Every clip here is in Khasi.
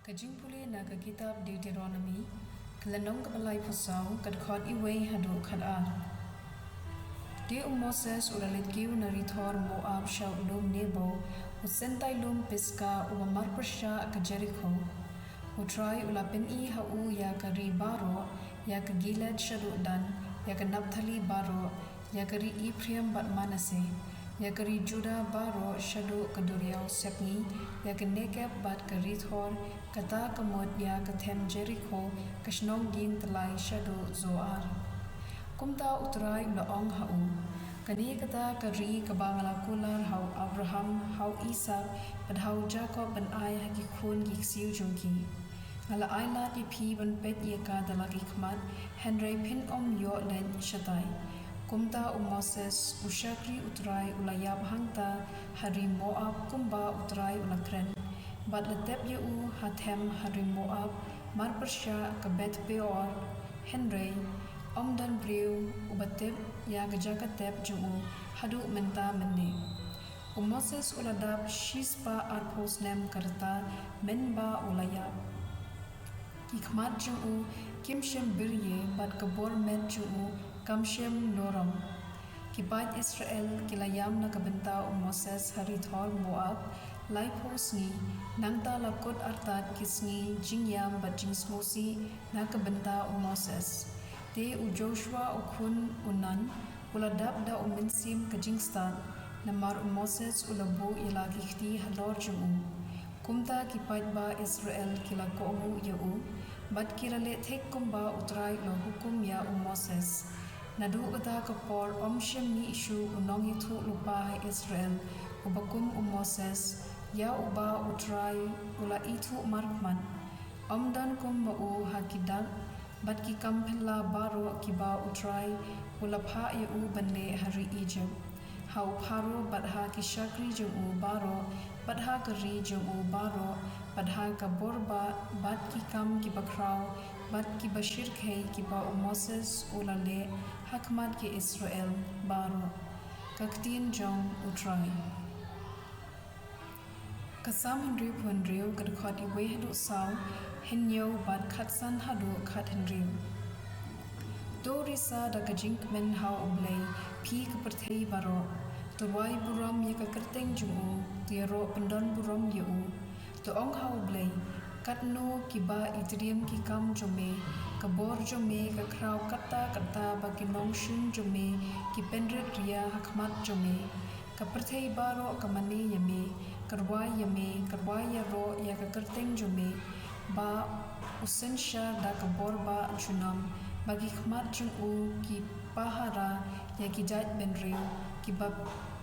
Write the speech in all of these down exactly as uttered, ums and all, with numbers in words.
Ka jingpule na ka kitab Deuteronomi, ka lynnong kaba laiphew saw, ka dkhot iwei haduh khatar. Te u Moses u la leit kiew na ri thor Moab sha u lum Nebo, u syntai lum Pisga uba marpyrshah ka Jerikho. U Trai u la pyni ha u ïa ka ri baroh, ïa ka Gilead shaduh Dan, ïa ka Naphtali baroh, ïa ka ri Ephraim bad Manasseh, ïa ka ri Judah baroh shaduh ka duriaw sepngi, ïa ka Negeb bad ka ri thor, kata ka mut ïa ka them Jerikho, ka shnong dieng tyllai shaduh Zoar. Kumta u Trai u la ong ha u: Kane kata ka ri kaba nga la kular ha u Abraham, ha u Isaak, bad ha u Jakob ban ai ha ki khun ki ksiew jong ki. Nga la ai lad ïa phi ban peit ïa ka da la ki khmat, hynrei phin ym ïoh leit shatai. Kumta u Moses, u shakri u Trai, u la ïap hangta ha ri Moab kumba u Trai u la kren, bad la tep ïa u ha them ha ri Moab, marpyrshah ka Beth Peor, hynrei ym don briew uba tip ïa ka jaka tep jong u haduh mynta mynne. U Moses u la dap shispah arphew snem ka rta mynba u la ïap. Ki khmat jong u kim shym byrïe bad ka bor met jong u kam shym nurong. Ki paid Israel ki la ïam na ka bynta u Moses ha ri thor Moab laiphew sngi, nangta la kut artat ki sngi jingïam bad jingsngewsih na ka bynta u Moses. Te u Joshua u khun u Nun u la dap da u mynsiem ka jingstad, namar u Moses u la buh ïa la ki kti halor jong u. Kumta ki paidbah Israel ki la kohnguh ïa u, bad ki la leh thik kumba u Trai u la hukum ïa u Moses. Naduh kata ka por ym shym mih shuh u nongïathuhlypa ha Israel uba kum u Moses, ïa uba u Trai u la ithuh markhmat. Ym don kum ma u ha ki dak bad ki kam phylla baroh kiba u Trai u la phah ïa u ban leh ha ri Egypt, ha u Pharaoh bad ha ki shakri jong u baroh, bad ha ka ri jong u baroh, bad ha ka bor bah bad ki kam kiba khraw bad kiba shyrkhei kiba u Moses u la leh ha khmat ki Israel baroh. Ka ktien jong u Trai. Ka Salm hynriewphew hynriew, ka dkhot iwei haduh saw, hynñiew bad khatsan haduh khathynriew. To risa da ka jingkmen ha U Blei, phi ka pyrthei baroh. To rwai burom ïa ka kyrteng jong u, to ïaroh pyndon burom ïa u. To ong ha U Blei: Katno kiba itriem ki kam jong me, ka bor jong me ka khraw katta katta ba ki nongshun jong me ki pynrit ria ha khmat jong me. Ka pyrthei baroh ka mane ïa me, ka rwai ïa me, ka rwai ïaroh ïa ka kyrteng jong me, ba u synshar da ka bor ba junom, ba ki khmat jong u ki pahara ïa ki jaitbynriew, kiba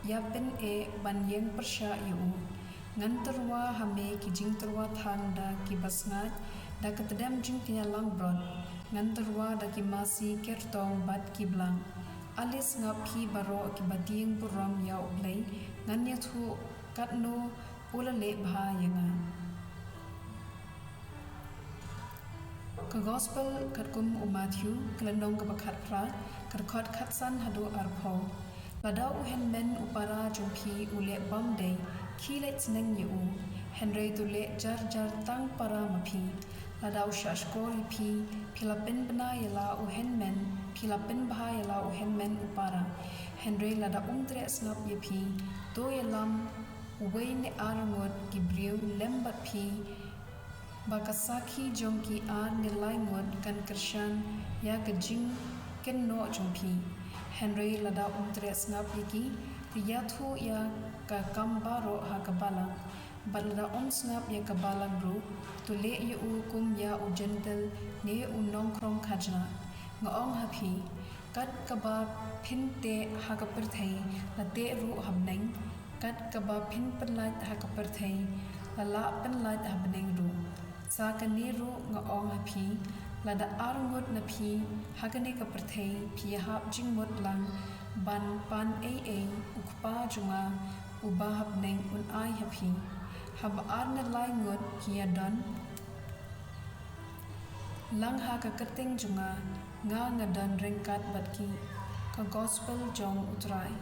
ïa pyneh ban ïeng pyrshah ïa u. Ngan tyrwa ha me ki jingtyrwa thang da kiba sngaid, da ka tdem jingkñia langbrot, ngan tyrwa da ki masi kyrtong bad ki blang. Ale sngap phi baroh kiba tieng burom ïa U Blei, ngan ïathuh katno u la leh bha ïa nga. Ka Gospel katkum u Matthew, ka lynnong kaba khatphra, ka dkhot khatsan haduh arphew. Lada u hynmen u para jong phi u leh bymdei, khie leit sneng ïa u, hynrei to leh jar jar tang para ma phi. Lada u shahshkor ïa phi, phi la pynbna ïa la u hynmen, phi la pynbha ïa la u hynmen u para. Hynrei lada um treh sngap ïa phi, to ïalam uwei ne ar ngut ki briew lem bad phi, ba ka sakhi jong ki ar ne lai ngut kan kyrshan ïa ka jingkynnoh jong phi. Hynrei lada um treh sngap ïa ki, to ïathuh ïa ka kam baroh ha ka balang. Bad lada um sngap ïa ka balang ruh, to leh ïa u kum ïa u jentil ne u nongkhrong khajna. Nga ong ha phi, kat kaba phin teh ha ka pyrthei, la teh ruh ha bneng, kat kaba phin pynlait ha ka pyrthei, la lah pynlait ha bneng ruh. Sa kane ruh nga ong ha phi, lada ar ngut na phi ha kane ka pyrthei phi ïahap jingmut lang ban pan ei ei u Kpa jong nga uba ha bneng un ai ha phi. Haba ar ne lai ngut ki ïadon lang ha ka kyrteng jong nga, nga nga don ryngkat bad ki. Ka Gospel jong U Trai.